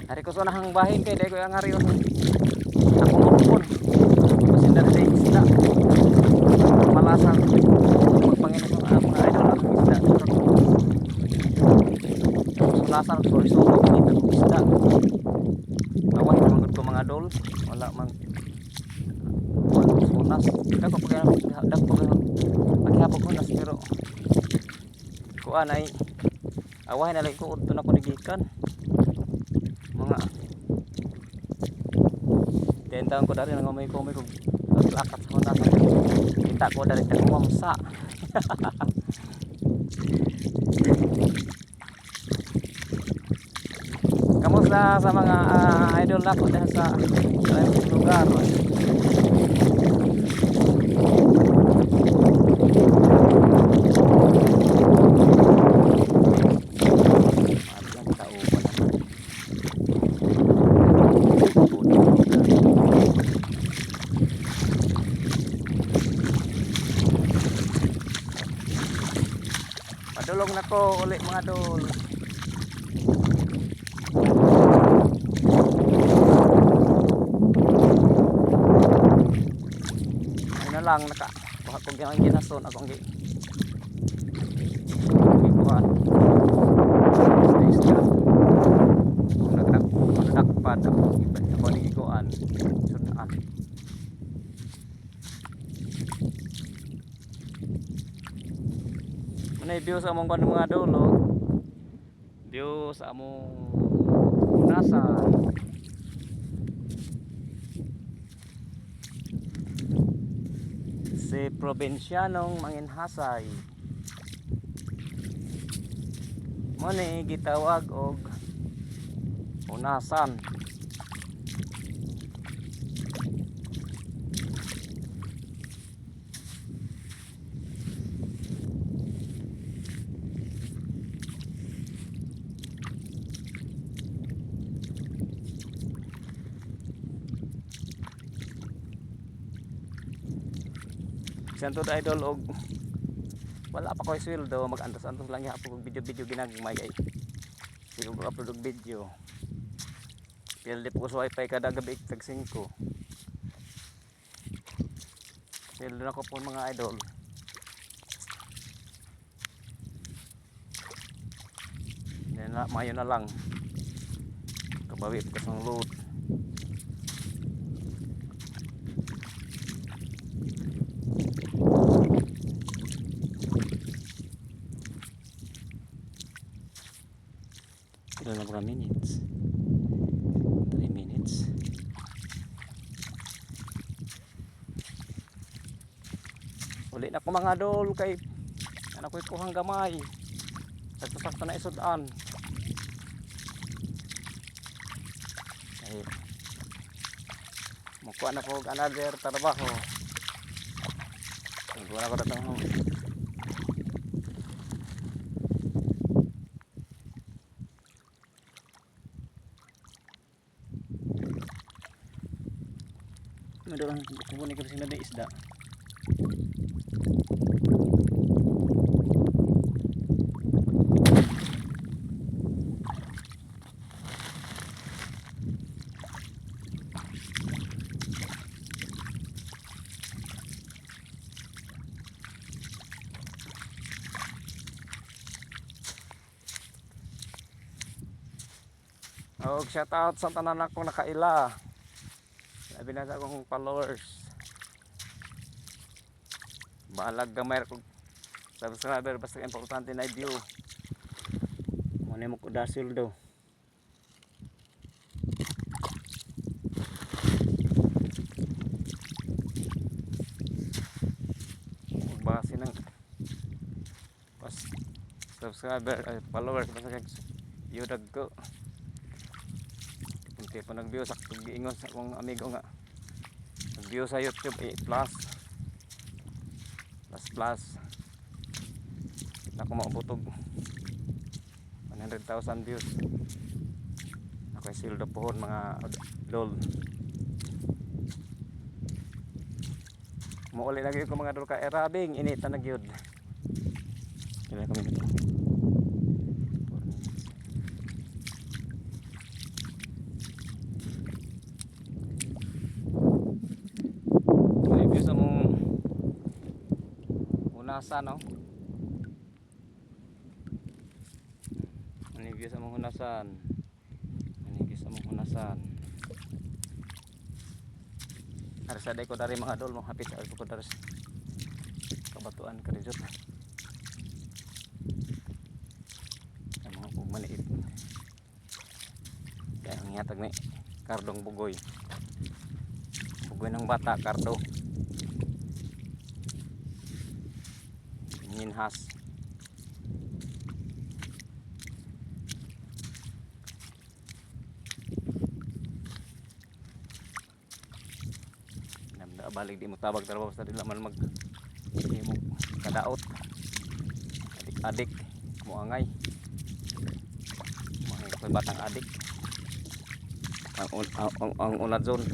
Ari ko sa unahang bahin kay dahil ko ang ari akong ukon. Kasi dali isda. Malasa. Magpangin ko ang mga idol ang isda. Sulasa sorry dito ko isda. Awahin man gud ko, mga dol. Wala man kuan sunas. Dako pag dako pag paghapon hunas pero kuan ay awahin na lang ko udto na ko nigikan. Mga 10 taon ko dari nangumay ko ko lakat sa hunas. Kita ko dari tagumamsa. Kamusta sa mga idol nako dahil sa lugar? Maraming tao pa naman. Padulong na ko ulit, mga dol. Ano na lang naka kuha ko ang ginason akong gi gikuan. Isda. Kung nagdakpad ako ako ni gikuan sudan. Manay view sa among kuan, mga dol, oh. View sa among unasan. Si probinsyanong manginhasay. Mo ni gitawag og unasan. Santo idol og wala pa ko'y sweldo, mag-antos-antos lang gyapon og video-video ginagmay ay. Sige ko upload og video. Pildi po ko sa wifi kada gabi tag 5. Sweldo na ko po, mga idol. Yan na, mayo na lang. Kabawi ko sa load. Pila na ba minutes? 3 minutes. Uli na ko, mga dol, kay ano ko'y kuhang gamay. Sakto-sakto na isudan. Ay, mukuha na ko og another trabaho. Tunggu na ko datang ho. Madol ang kubo ni kasi na isda. Og shout out sa tanan akong nakaila. Labi na sa akong followers. Bahalag gamay ra kog subscriber, basta importante na view. Mo mo ko dasil do. Base ng pas subscriber ay followers, basta kay view dagko. Kunti pa nag-view, sakto giingon sa akong amigo nga nag-view sa YouTube eh, plus plus plus na ako maabot og 100,000 views, ako ay sweldo pohon, mga lol. Muuli na gyud ko, mga dol, ka erabing inita na gyud. Kailan kami nito? 4 minutes. Hunasan, no? Ano view sa among hunasan? Ano view sa among hunasan? Ari sa ko dari, mga dol, mo hapit sa ko dari sa kabatuan karizot. Ang mga kung maniit. Kaya ang ihatag ni Kardong Bugoy. Bugoy ng bata, Kardo. Minhas. Namda balik di mo tabag trabaho basta dili man mag di mo kadaot. Adik-adik mo angay. Mo angay ko'y batang adik. Ang unad zone.